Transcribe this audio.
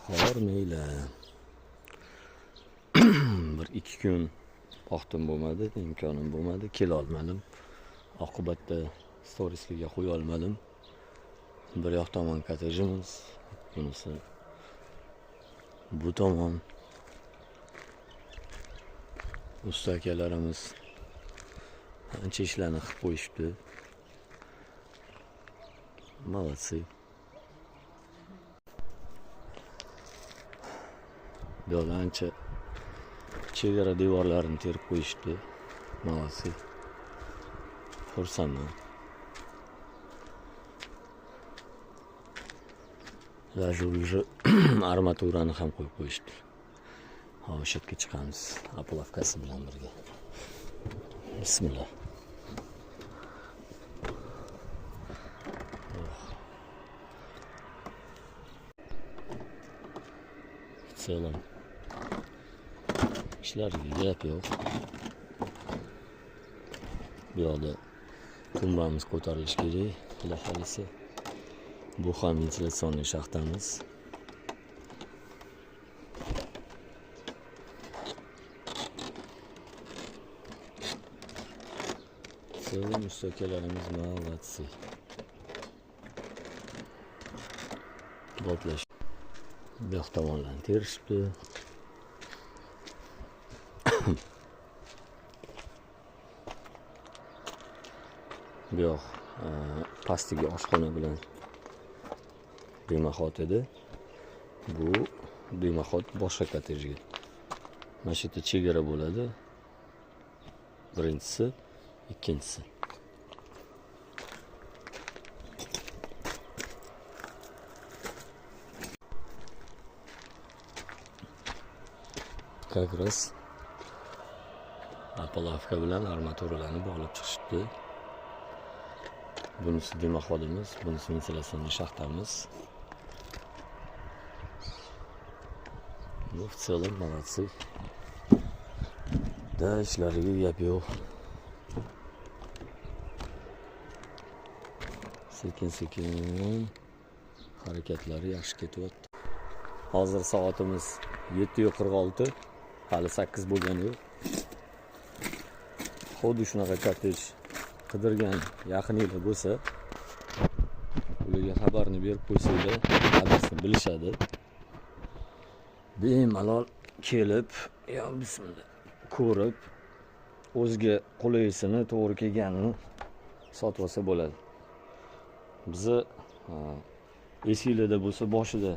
Hormanglar. Bir ikki kun vaqtim bo'lmadi, imkonim bo'lmadi, kela olmadim. Oqibatda storieslarga qo'ya olmadim. Bir yoq tomon kottejimiz, bunisi bu tomon. Usta akalarimiz ancha ishlarni qilib qo'yishibdi. Молодцы. Bu yoqda ancha chegara devorlarini terib qo'yishibdi. Молодцы. Xursandman. Даже уже armaturani ham qo'yib qo'yishibdi. Hozir o'sha yerga chiqamiz, опалубка si bilan birga. Bismillah. В целом ishlariga gap yo'q. Bu yoqda tumbamiz ko'tarilishi kerak, xudo xohlasa. Bu ham вентиляционный shaxtamiz. В целом usta akalarimiz молодцы. Botlash. Bu yoq tomonlarni terishibdi. Bu yoq pastdagi oshxona bilan дымоход edi. Bu дымоход boshqa kottejga. Mana shu yerda chegara bo'ladi. Birinchisi, ikkinchisi. Как раз опалубка bilan armaturalarni bog'lab chiqishibdi. Bunisi дымоход imiz, bunisi вентиляционный shaxtamiz. Ну, в целом молодцы. Да, ishlariga gap yo'q. Sekin-sekin harakatlari yaxshi ketyapti. Hozir soatimiz 7:46, hali 8 bo'lgani yo'q. Xuddi shunaqa kottej qidirgan yaqininglar bo'lsa, ularga xabarni berib qo'ysanglar, adresni bilishadi. Bemalol kelib, yo bismillah, ko'rib, o'ziga qulaysini, to'g'ri kelganini sotib olsa bo'ladi. Bizni esinglarda bo'lsa, boshida